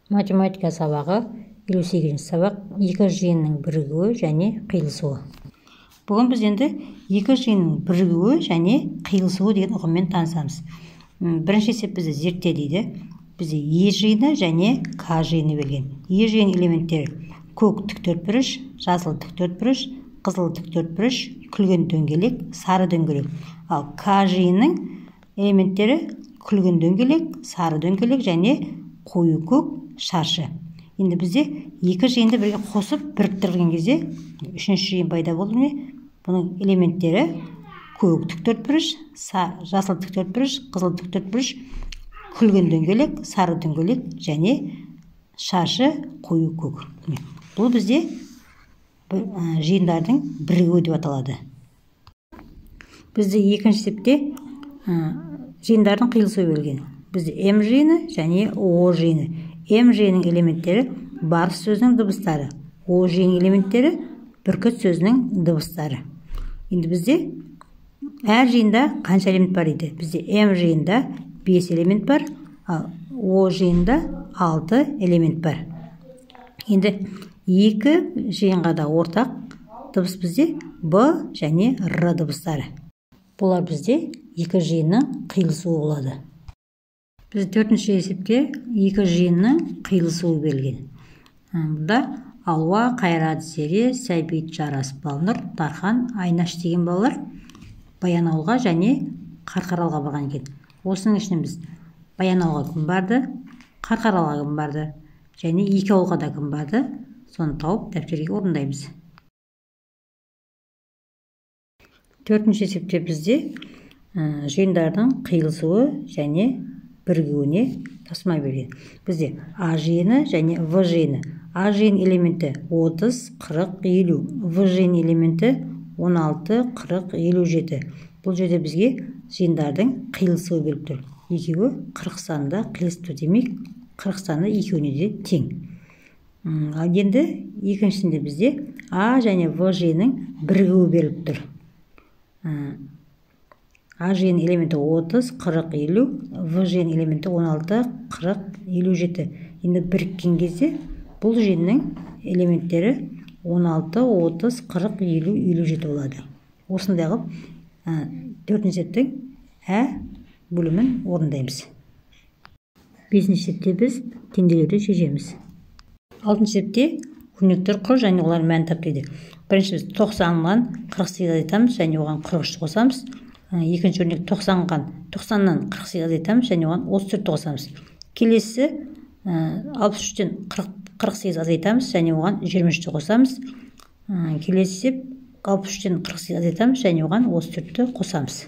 Математика сабағы 58-ші сабақ, екі жиынның бірігуі және қиылысуы. Бүгін біз енді екі жиынның бірігуі және қиылысуы деген ұғыммен танысамыз. Бірінші есеп бізді зертте дейді. Бізде Е жиыны және К жиыны берген. Е жиын элементтері көк тіктөртбұрыш, жасыл тіктөртбұрыш, қызыл тіктөртбұрыш, күлген дөңгелек, сары дөңгелек. Ал К жиынның элементтері күлген дөңгелек, сары дөңгелек және қою көк шаршы. Енді бізде екі жиынды бірге қосып біріктірген кезде үшінші жиын пайда болды. Міне, бұның элементтері көк тіктөртбұрыш, жасыл тіктөртбұрыш, қызыл тіктөртбұрыш, күлген дөңгелек, сары дөңгелек және шаршы қою көк. Бұл бізде жиындардың бірігуі деп аталады. Бізде екінші есепте жиындардың қиылысуы берілген. Бізде М жиыны және О жиыны. М жиынының элементтері барыс сөзінің дыбыстары, О жиынының элементтері бүркіт сөзінің дыбыстары. Енді бізде әр жиында қанша элемент бар дейді? Бізде М жиында 5 элемент бар, ал О жиында 6 элемент бар. Енді екі жиынға да ортақ дыбыс бізде Б және Р дыбыстары. Бұлар бізде екі жиынның қиылысуы болады. Біз төртінші есепте екі жиынның қиылысуы берілген. Бұнда Алуа, Қайрат, Зере, Сәбит, Жарас, Балнұр, Дархан, Айнаш деген балалар Баянауылға және Қарқаралға барған екен. Осының ішінен біз Баянауылға кім барды, Қарқаралға кім барды және екі ауылға да кім барды, соны тауып дәптерге орындаймыз. Төртінші есепте бізде жиындардың қиылысуы және бірігуіне тасыма берген. Бізде А жиыны және В жиыны. А жиын элементі 30, 40, 50. В жиын элементі 16, 40, 57. Бұл жерде бізге жиындардың қиылысуы беріліп тұр. Екеуі 40 санында қиылысып тұр, демек 40 саны екеуіне де тең. Ал енді екіншісінде бізде А және В жиынның бірігуі беріліп тұр. А жиын элементі 30, 40, 50, В жиын элементі 16, 40, 57. Енді біріккен кезде бұл жиынның элементтері 16, 30, 40, 50, 57 болады. Осындай қылып төртінші есептің ә бөлімін орындаймыз. Бесінші есепте біз теңделуді шешеміз. Алтыншы есепте өрнектер құр және олардың мәнін тап дейді. Бірінші біз 90-нан 48 азайтамыз және оған 43 қосамыз. Екінші өрнек 90-нан 48 азайтамыз және оған 34 қосамыз. Келесі 63-тен 48 азайтамыз және оған 23 қосамыз. Келесі есеп 63-тен 48 азайтамыз және оған 34-ті қосамыз.